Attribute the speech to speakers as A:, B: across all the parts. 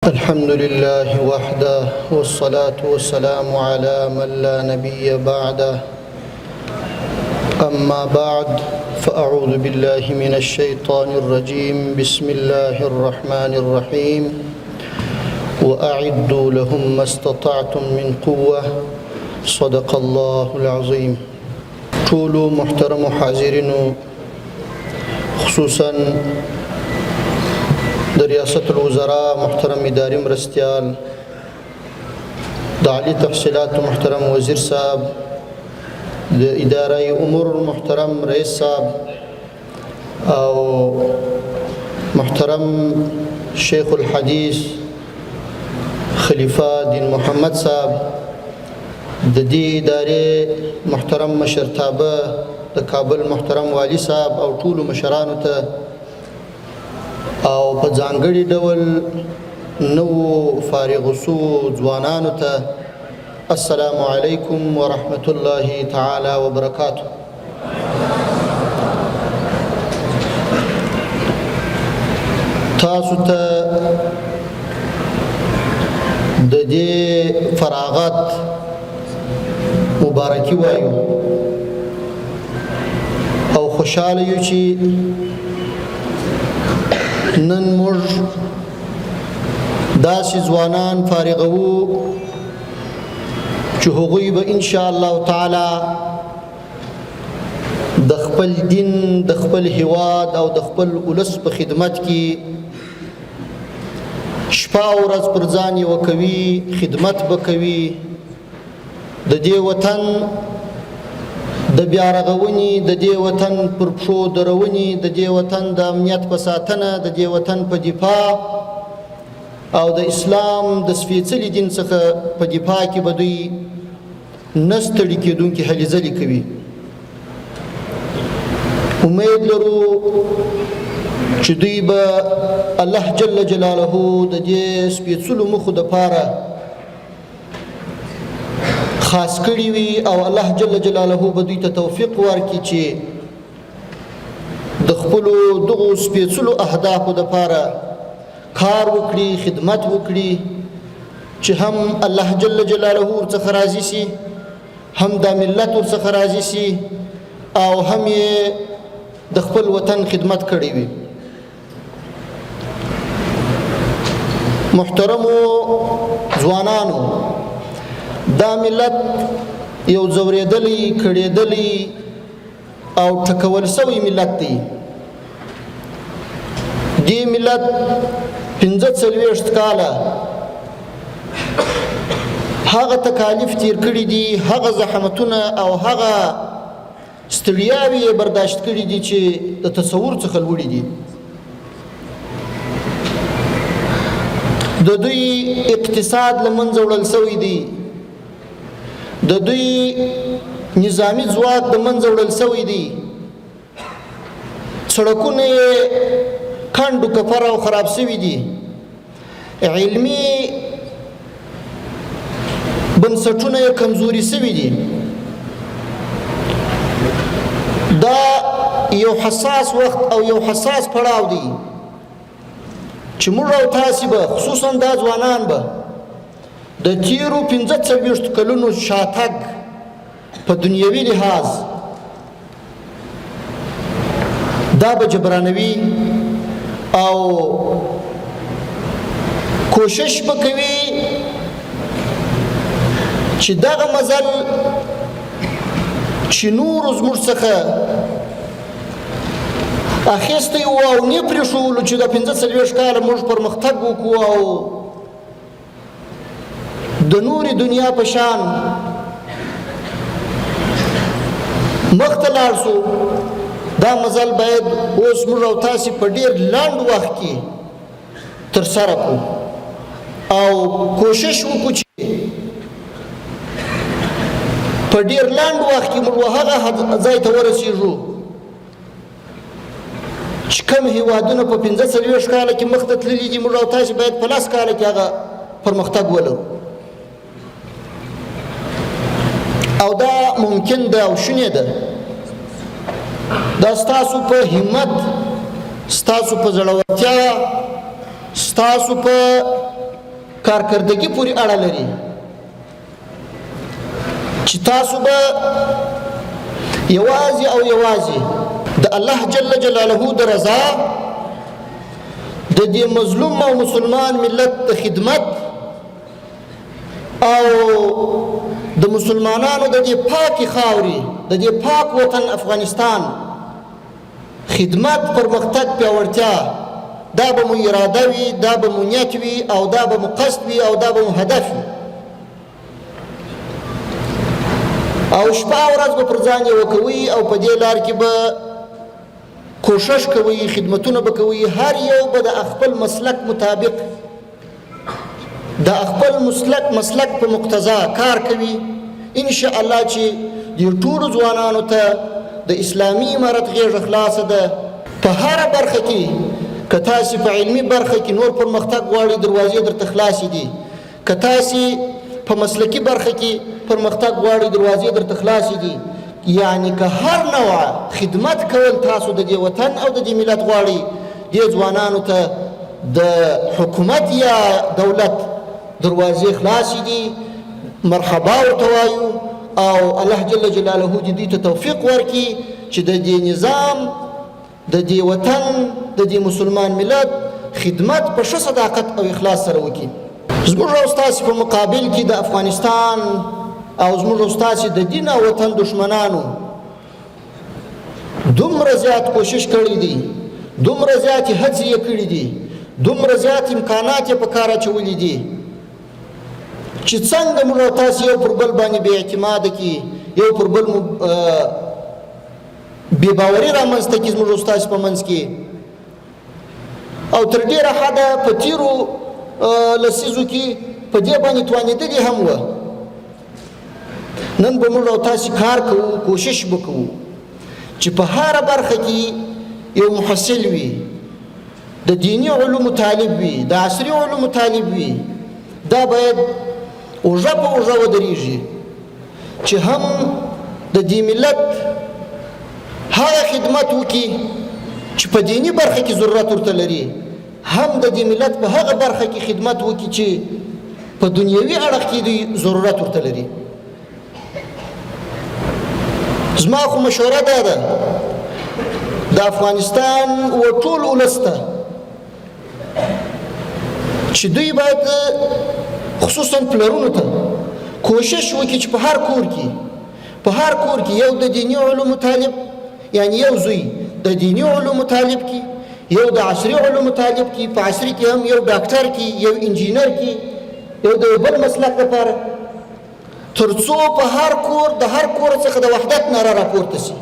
A: الحمد لله وحده والصلاة والسلام على من لا نبي بعده. أما بعد، فأعوذ بالله من الشيطان الرجيم. بسم الله الرحمن الرحيم. وأعدوا لهم ما استطعتم من قوة. صدق الله العظيم. ټولو محترم حاضرینو، خصوصا د ریاست الوزراء محترم اداري مرستیال، د عالي تحصیلات محترم وزیر صاحب، د اداره امور محترم رئیس صاحب او محترم شیخ الحدیث خلیفہ دین محمد صاحب، د دې ادارې محترم مشرتابه، د کابل محترم والي صاحب او ټولو مشرانو ته او په ځانګړي ډول نوو فارغو سوو ځوانانو ته، السلام علیکم ورحمت الله تعالی وبرکاته. تاسو ته د دې فراغت مبارکي وایو او خوشاله یو چې نن موږ داسې ځوانان فارغوو چې هغوی به ان شاء الله تعالی د خپل دین، د خپل هیواد او د خپل ولس په خدمت کې شپه او ورځ پر ځان یوه کوي، خدمت به کوي. د دې وطن د بیا رغونې، د دې وطن پر پښو درونې، د دې وطن د امنیت په ساتنه، د دې وطن په دفاع او د اسلام د سپېڅلي دین څخه په دفاع کې به دوی نه ستړي کېدونکي هلې ځلې کوي. امید لرو چې دوی به الله جل جلاله د دې سپېڅلو موخو دپاره خاص کړي وي او الله جل جلاله به دوی ته توفیق ورکړي چې د خپلو دغو سپېڅلو اهدافو دپاره کار وکړي، خدمت وکړي، چې هم الله جل جلاله ورڅخه راضي سي، هم دا ملت ورڅخه راضي سي او هم یې د خپل وطن خدمت کړی وي. محترمو ځوانانو، دا ملت یو ځورېدلی، کړېدلی او ټکول سوی ملت دی. دې ملت 45 کاله هغه تکالیف تیر کړي دي، هغه زحمتونه او هغه ستړیاوې یې برداشت کړي دي چې د تصور څخه لوړې دي. د دوی اقتصاد له منځه وړل سوی دی، د دوی نظامي ځواک د منځه وړل سوی دی، سړکونه یې کنډو کپر او خراب سوي دي، علمي بنسټونه یې کمزوري سوي دي. دا یو حساس وخت او یو حساس پړاو دی چې موږ او تاسې به، خصوصا دا ځوانان به، د تیرو 45 کلونو شاتګ په دنیوي لحاظ دا به جبرانوي او کوشش به کوي چې دغه مزل چې نورو زموږ څخه اخیستی و او نه پرېښولو چې د 45 کاله موږ پرمختګ وکړو او د نورې دنیا په شان مخته لاړ سو، دا مزل باید اوس موږ او تاسې په ډیر لنډ وخت کې ترسره کړو او کوشش وکړو چې په ډیر لنډ وخت کې موږ هغه ځای ته ورسیږو چې کوم هیوادونه په 45 کاله کې مخته تللي دي، موږ او تاسې باید په 10 کاله کې هغه پرمختګ ولرو. او دا ممکن ده او شونې ده. دا ستاسو په همت، ستاسو په زړورتیا، ستاسو په کارکردګي پورې اړه لري چې تاسو به یوازې او یوازې د الله جل جلاله د رضا، د دې مظلوم او مسلمان ملت د خدمت او د مسلمانانو د دې پاکې خاورې، د دې پاک وطن افغانستان خدمت، پرمختګ، پیاوړتیا، دا به مو اراده وي، دا به مو نیت وي او دا به مو قصد وي او دا به مو هدف وي. او شپه او ورځ به پر ځان یوه کوئ او په دې لار کې به کوشش کوئ، خدمتونه به کوئ. هر یو به د خپل مسلک مطابق، د خپل مسلک په مقتضا کار کوي. ان شاء الله چې دې ټولو ځوانانو ته د اسلامي امارت غېږه خلاصه ده په هره برخه کې. که تاسې په علمي برخه کې نور پرمختګ غواړئ، دروازې درته خلاصې دي. که تاسې په مسلکي برخه کې پرمختګ غواړئ، دروازې درته خلاصې دي. یعنی که هر نوع خدمت کول تاسو د دې وطن او د دې ملت غواړئ، دې ځوانانو ته د حکومت یا دولت دروازې خلاصې دي. مرحبا ورته وایو او الله جل جلاله دې دوی ته توفیق ورکړي چې د دې نظام، د دې وطن، د دې مسلمان ملت خدمت په ښه صداقت او اخلاص سره وکړي. زموږ او ستاسې په مقابل کې د افغانستان او زموږ او ستاسې د دین او وطن دښمنانو دومره زیات کوشش کړی دی، دومره زیاتې هڅې یې کړې دي، دومره زیات امکانات یې په کار اچولي دي چې څنګه موږ او تاسې یو پر بل باندې بې اعتماده کړي، یو پر بل مو بې باوري رامنځته کړي زموږ او ستاسې په منځ کې. او تر ډېره حده په تېرو لسیزو کې په دې باندې توانېدلي هم وه. نن به موږ او تاسې کار کوو، کوشش به کوو چې په هره برخه کې یو محصل وي، د دیني علومو طالب وي، د عصري علومو طالب وي، دا باید اوږه په اوږه ودرېږي چې هم د دې ملت هغه خدمت وکړي چې په دیني برخه کې ضرورت ورته لري، هم د دې ملت په هغه برخه کې خدمت وکړي چې په دنیوي اړخ کې دوی ضرورت ورته لري. زما خو مشوره دا ده د افغانستان و ټول ولس ته چې دوی باید، خصوصا پلرونو ته، کوشش وکړي چې په هر کور کې یو د دیني علومو طالب، یعنی یو زوی د دیني علومو طالب کی، یو د عصري علومو طالب کی، په عصري کې هم یو ډاکټر کی، یو انجینر کی، یو د بل مسلک لپاره، تر څو په هر کور د هر کور څخه د وحدت ناره راپورته سي،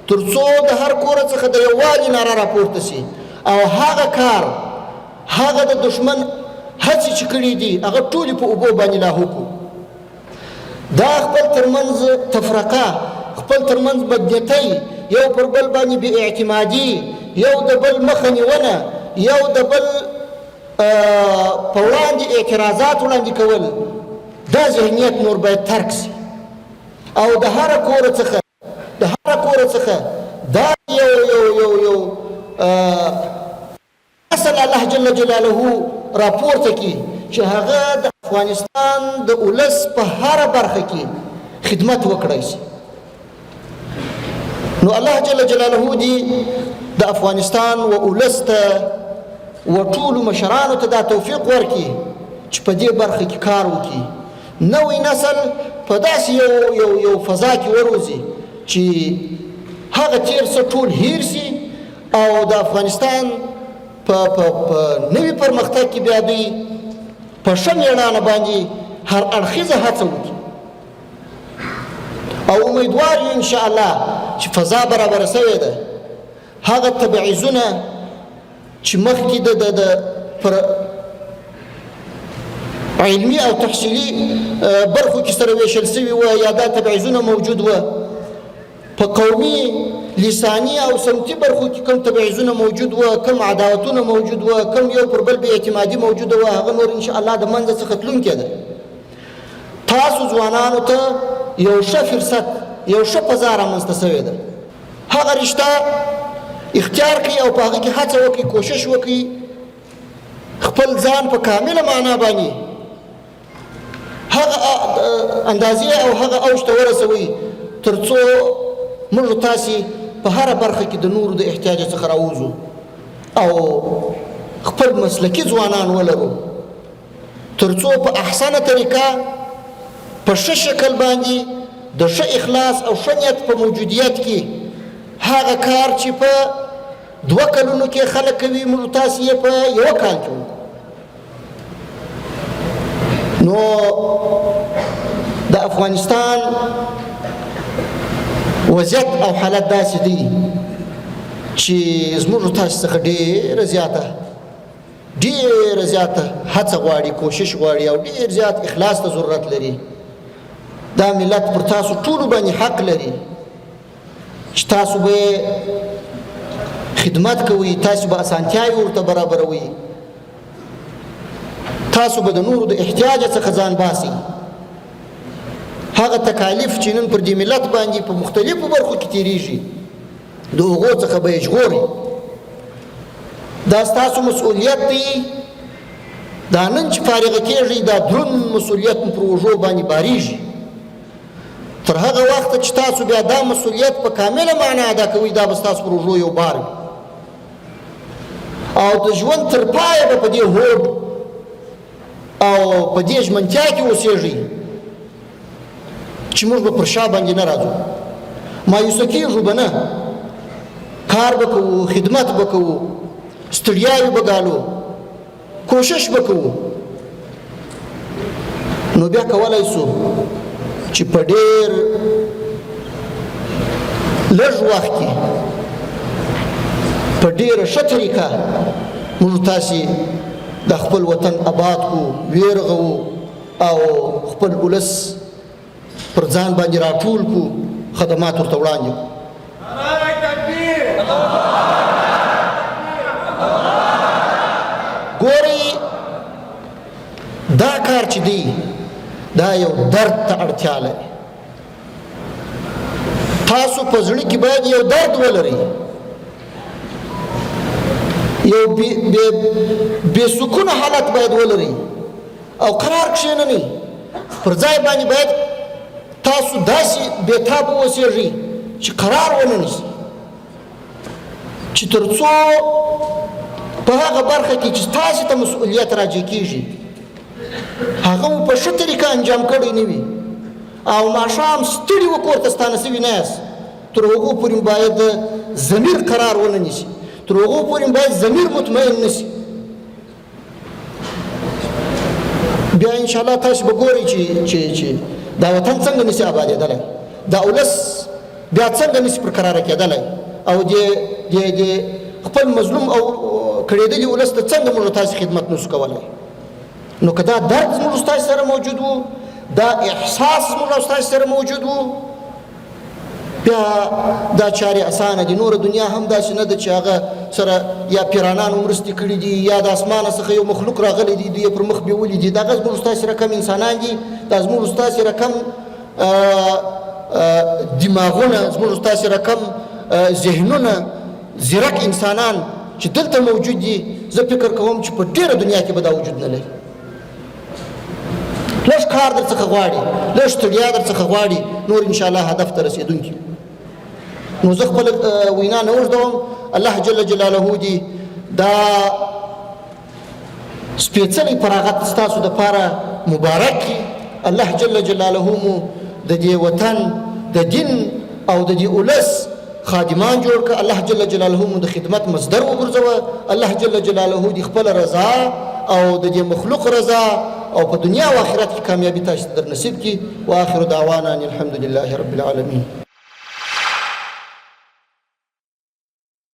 A: تر څو د هر کور څخه د یووالي ناره راپورته سي او هغه کار، هغه د دښمن هڅې چې کړي دي، هغه ټولې په اوبو باندې لاهو کړو. دا خپل ترمنځ تفرقه، خپل ترمنځ بدنیتۍ، یو پر بل باندې بې اعتمادي، یو د بل مخه نیونه، یو د بل په وړاندې اعتراضات وړاندې کول، دا ذهنیت نور باید ترک سي او د هر کور څخه دا یو اصل الله جل جلاله راپورته کی چې هغه د افغانستان د ولس په هره برخه کې خدمت وکړای شي. نو الله جل جلاله دی د افغانستان و ولس ته و ټولو مشرانو ته دا توفیق ورکړي چې په دې برخه کې کار وکړي، نوی نسل په داسې یو فضا کې وروزي چې هغه تیر څه ټول هیر سي او د افغانستان په نوي پرمختګ کې بیا دوی په ښه میړانه باندې هر اړخیزه هڅه وکړي. او امیدوار یو ان شاء الله چې فضا برابره شوې ده، هغه تبعیضونه چې مخکې د پر علمي او تحصیلي برخو کې سره ویشل شوي وه یا دا تبعیضونه موجود وه، په قومي، لساني او سمتي برخو کې کوم تبعیضونه موجود وه، کوم عداوتونه موجود وه، کوم یو پر بل بې اعتمادي موجوده وه، هغه نور ان شاء الله د منځه څخه تلونکی ده. تاسو ځوانانو ته یو ښه فرصت، یو ښه فضا رامنځته شوې ده. هغه رشته اختیار کړئ او په هغه کې هڅه وکړئ، کوشش وکړئ، خپل ځان په کامله معنا باندې هغه اندازې او هغه اوج ته ورسوئ تر څو موږ تاسې په هره برخه کې د نورو د احتیاج څخه راووځو او خپل مسلکي ځوانان ولرو، تر څو په احسنه طریقه په ښه شکل باندې د ښه اخلاص او ښه نیت په موجودیت کې هغه کار چې په 2 کلونو کې خلک کوي موږ تاسې یې په 1 کال کې وکړو. نو د افغانستان وضعیت او حالت داسې دی چې زموږ تاسې څخه ډېره زیاته هڅه غواړي، کوشش غواړي او ډېر زیات اخلاص ته ضرورت لري. دا ملت پر تاسو ټولو باندې حق لري چې تاسو به خدمت کوئ، تاسو به اسانتیاوې ورته برابروئ، تاسو به د نورو د احتیاج څخه ځان باسئ. هغه تکالیف چې نن پر دې ملت باندې په مختلفو برخو کې تېرېږي د هغو څخه به یې ژغورئ. دا ستاسو مسؤلیت دی. دا نن چې فارغه کېږئ دا دروند مسؤلیت مو پر اوږو باندې بارېږي. تر هغه وخته چې تاسو بیا دا مسؤلیت په کامله معنا ادا کوئ دا به ستاسو پر اوږو یو بار وي او د ژوند تر پایه به په دې هوډ او په دې ژمنتیا کې اوسېږئ چې موږ به پر شا باندې نه راځو، مایوسه کېږو به نه، کار به کوو، خدمت به کوو، ستړیاوې به ګالو، کوشش به کوو. نو بیا کولی سو چې په ډېر لږ وخت کې په ډېره ښه طریقه موږ تاسې د خپل وطن آباد کړو، ویرغوو او خپل ولس پر ځان باندې راټول کړو، خدمات ورته وړاندې کړو. ګورئ دا کار چې دی دا یو درد ته اړتیا لري. تاسو په زړه کې باید یو درد ولرئ، یو بې سکونه حالت باید ولرئ او قرار کښېننئ. پر ځای باندې باید تاسو داسې بېتابه اوسېږئ چې قرار ونه نیسئ، چې تر څو په هغه برخه کې چې تاسې ته مسؤلیت راجع کېږي هغه مو په ښه طریقه انجام کړی نه وي او ماښام ستړي و کور ته ستانه سوي نه یاست، تر هغو پورې مو باید ضمیر قرار ونه نیسي، تر هغو پورې مو باید ضمیر مطمئن نه سي. بیا انشاءالله تاسو به ګورئ چې دا وطن څنګه نسي آبادېدلی، دا ولس بیا څنګه نسي پر قراره کېدلی او دې خپل مظلوم او کړېدلي ولس ته څنګه موږ تاسې خدمت نسو کولی. نو که دا درد زموږ ستاسې سره موجود و، دا احساس زموږ او ستاسې سره موجود و، بیا دا چارې اسانه دي. نوره دنیا هم داسې نه ده چې هغه سره یا پیرانانو مرستې کړي دي یا د اسمانه څخه یو مخلوق راغلی دی دوی یې پر مخ بیولي دي. دغه زموږ ستاسې رقم انسانان دي، دا زموږ ستاسې رقم دماغونه، زموږ ستاسې رقم ذهنونه، ځیرک انسانان چې دلته موجود دي، زه فکر کوم چې په ډېره دنیا کې به دا وجود نه لري. لږ کار در څخه غواړي، لږ ستړیا در څخه غواړي، نور انشاءالله هدف ته رسېدونکي. نو زه خپله وینا نه اوږدوم. الله جل جلاله دې دا سپېڅلی فراغت ستاسو دپاره مبارک کړي. الله جل جلاله مو د دې وطن د دین او د دې ولس خادمان جوړ کړه. الله جل جلاله مو د خدمت مصدر وګرځوه. الله جل جلاله دې خپله رضا او د دې مخلوق رضا او په دنیا او آخرت کې کامیابي تاسو ته در نصیب کړي. واخر دعوانا ان الحمد لله رب العالمین.